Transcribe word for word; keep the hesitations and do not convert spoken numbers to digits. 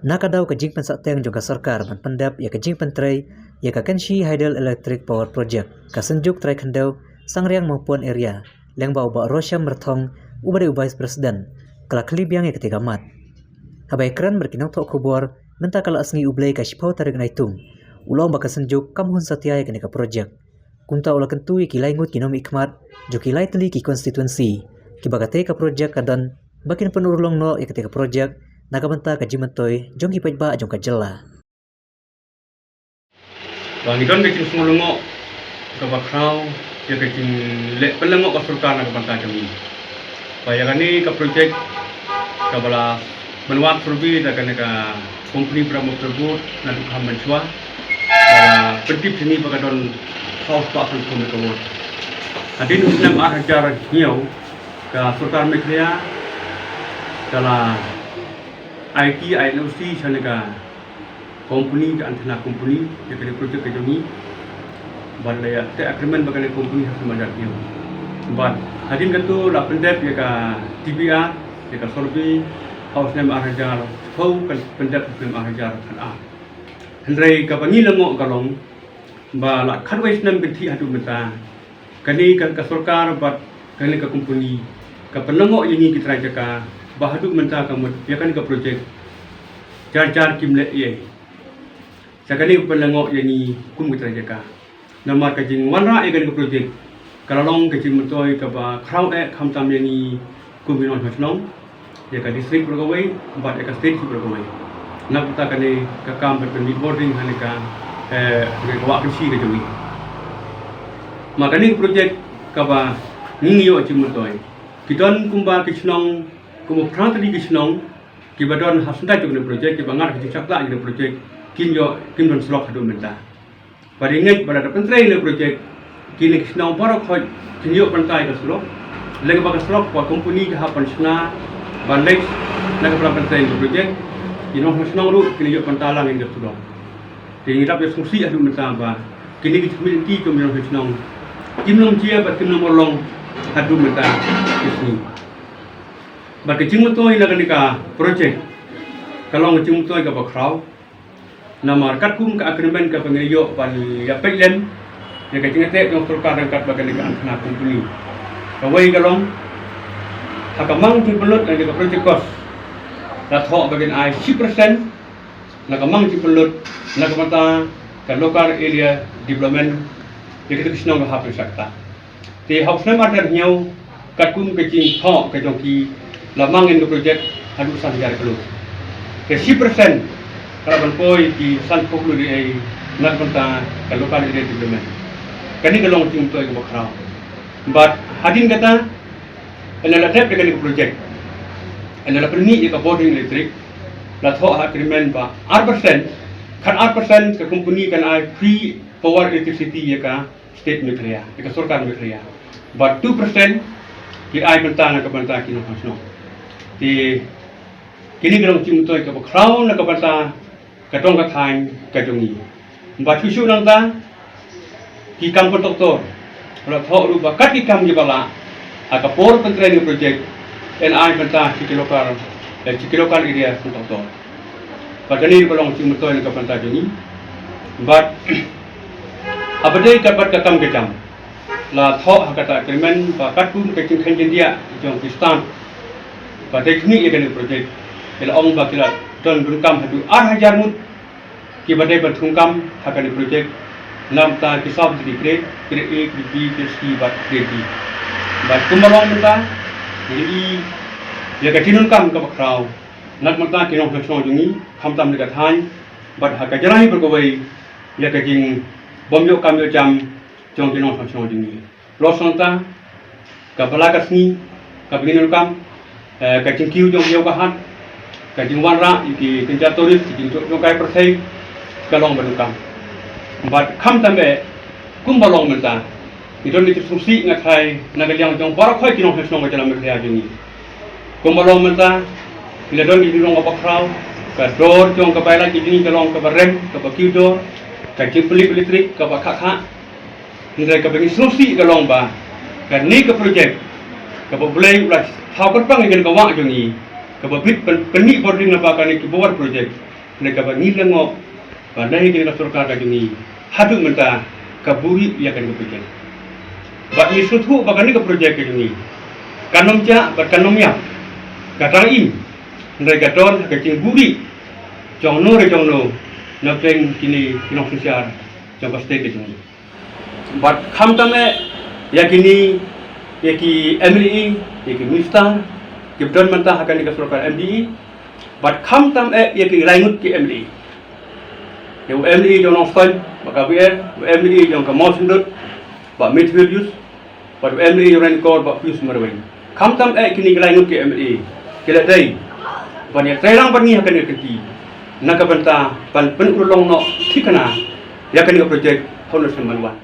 Na ka daw ka jingpynsahteng jong ka sorkar ban pyndep ïa ka jingpyntrei ïa ka Kynshi Hydel Electric Power Project, ka Synjuk Trai Khyndew Sangriang Mawpon Area, lyngba u Bah Roshem Myrthong, uba dei u Vice President, ka la khlieh biang ïa katei ka mat. Haba ïakren bad ki nongthoh khubor mynta ka la sngi U Blei ka shiphew tarik Naitung, u la ong ba ka Synjuk kam hun satia ïa kane ka project. Kumta u la kyntu ïa ki lai ngut ki nongmihkhmat jong ki lai tylli ki constituency kiba katei ka project ka don, ba kin pynurlong noh ïa katei ka project na ka bynta ka jingmyntoi jong ki paidbah jong ka jylla. Ba ngi don ka jingsngewlyngngoh kaba khraw ïa ka jingleh pynlyngngoh ka sorkar na ka bynta jong ngi. Ba ïa kane ka project kaba la mynwad survey da kane ka company Brahmaputra Board naduh kham mynshuwa, ba la pyntip shane ba ka don saw spah sanphew megawatt. Hadien u snem ar hajar hynñiew, ka sorkar Meghalaya ka la aiti, ai N O C sha kane ka company, ka Anthena company, ïa kane ka project ka jong ngi. Bad la ïa teh agreement bad kane ka company ha u snem ar hajar hynñiew. Bad hadien katto la pyndep ïa ka D P R, ïa ka survey, ha u snem ar hajar shiphew, ka pyndep ha u snem ar hajar khatar. Hynrei kaba ngi lyngngoh ka long ba la khatwei snem kynthih haduh mynta, kane ka, ka sorkar bad kane ka company ka pynlyngngoh ïa ngi ki trai jaka, ba haduh mynta ka mut ïa kane ka project jar jar kim leh ei ei. Sa kane ka pynlyngngoh ïa ngi kum ki trai jaka. Namar ka jingwanrah ïa kane ka project ka la long ka jingmyntoi kaba khraw eh, khamtam ïa ngi kum ki nongshong shnong, ïa ka district baroh kawei bad ïa ka state baroh kawei. Na ka bynta kane ka kam ban pynmih bording ha kane ka, eh, ha kane ka wah Kynshi ka jong ngi. Ma kane ka project kaba ngi ngi ïoh jingmyntoi, ki don kumba ki shnong, kumba phra tylli ki shnong kiba don ha syndah jong kane ka project, kiba ngat ka jingshakla jong kane ka project, kim ïoh, kim don surok haduh mynta. Ba dei ngeit ba lada pyntrei ïa kane ka project, kine ki shnong baroh khoit kin ïoh bynta ïa ka surok. Lehse ba ka surok ba company ka hap ban shna ban leit na ka pyntrei ïa kane ka project, ki nongshong shnong ruh kin ïoh bynta lang ïa ka surok. Te ngi dap ïa sngewsih haduh mynta ba kine ki community, ki nongshong shnong kim long jia bad kim long urlong haduh mynta ki sngi. Bad ka jingmyntoi na kane ka project ka long ka jingmyntoi kaba khraw. Namar katkum ka agreement kaba ngi ïoh ban ïa peit lem ïa ka jingïateh jong sorkar ryngkat bad kane ka Anthena company, kawei ka long, ha ka mang jingpynlut lane ka project cost, la thoh ba kin ai shi percent na ka mang jingpynlut na ka bynta ka local area development ïa kita ki shnong ba hap ban shakta. Te ha u snem ar hajar hynñiew, katkum ka jingthoh ka jong ki, la mang ïa kane ka project haduh san hajar klur. Te shi percent ka la ban poi ki sanphew klur riei na ka bynta ka local area development. Kane ka long jingmyntoi kaba khraw. Bad hadien kata, haba la dep ïa kane ka project, haba la pynmih ïa ka bording electric, la thoh ha agreement ba ar percent, khatar percent ka company kan ai free power electricity ïa ka state Meghalaya, ïa ka sorkar Meghalaya. Bad two percent ki ai bynta na ka bynta ki nongshong shnong. Te kine ki long jingmyntoi kaba khraw na ka bynta ka dong ka thaiñ ka jong ngi. Bad shuh shuh nangta, ki kam contractor, la thoh ruh ba kat ki kam kiba lah ha ka por pyntrei ïa kane ka project, yn ai bynta sha ki local, eh, sha ki local area contractor. Bad kane ka long jingmyntoi na ka bynta jong ngi. Bad haba dei kat bad ka kam ka jam, la thoh ha kata agreement ba katkum ka jingkheiñ jingdiah jong ki stad ba dei khmih ïa kane ka project, ki la ong ba ki la don donkam haduh ar hajar ngut kiba dei ban thungkam ha kane ka project, namar ki saw tylli ki grade, grade A, grade B, grade C bad grade D. Bad kumba long mynta, ngi ïohi ïa ka jingdonkam kaba khraw na ka bynta ki nongshong shnong jong ngi, khamtam na ka thaiñ bad ha ka jylla hi baroh kawei, ïa ka jingbym ïoh kam ïoh jam jong ki nongshong shnong jong ngi. Los nangta, kaba la ka sngi kaba ngi donkam, eh, ka jingkiew jong ki ïew ka hat, ka jingwanrah ïa ki kynja tourist, ki jingjop jong ka pyrthei, ka long ba donkam. Bad khamtam eh, kumba long mynta, ngi don ka jingsngewsih, nga tharai, na ka liang jong baroh khoit ki nongshong shnong ka jylla Meghalaya jong ngi. Kumba long mynta, ngi la don ka jinglong kaba khraw, ka dor jong ka bai lait ka jong ngi ka long kaba rem, kaba kiew dor, ka jingpynlip elektrik kaba khah khah. Hynrei kaba ngi sngewsih ka long ba kane ka project kaba U Blei u la thaw kyrpang ïa kane ka wah jong ngi, kaba bit pyn-, pynmih bording lyngba kane ka power project, ne kaba ngi la ngoh ba na hi kane ka sorkar ka jong ngi haduh mynta ka buri ïa kane ka project. Bad ngi sngewthuh ba kane ka project ka jong ngi kan ym jah bad kan ym ïap, ka dang im, hynrei ka don ha ka jingburi jong no re jong no na pdeng kine ki nongsynshar jong ka state ka jong ngi. Bad khamtam eh ïa kine, ïa ki M L A, ïa ki minister kiba don mynta ha kane ka sorkar M D A, bad khamtam eh ïa ki laingut ki M L A. Ïa u M L A jong Nongstoiñ, Bah Gabriel, u M L A jong ka Mawsynrut, Bah Matthew Helius, bad u M L A jong Ranikor, Bah Pius Marwein. Khamtam eh kine ki laingut ki M L A ki la dei ban ïatreilang bad ngi ha kane ka kynti na ka bynta ban pynurlong noh thikna ïa kane ka project ha u National Highway one.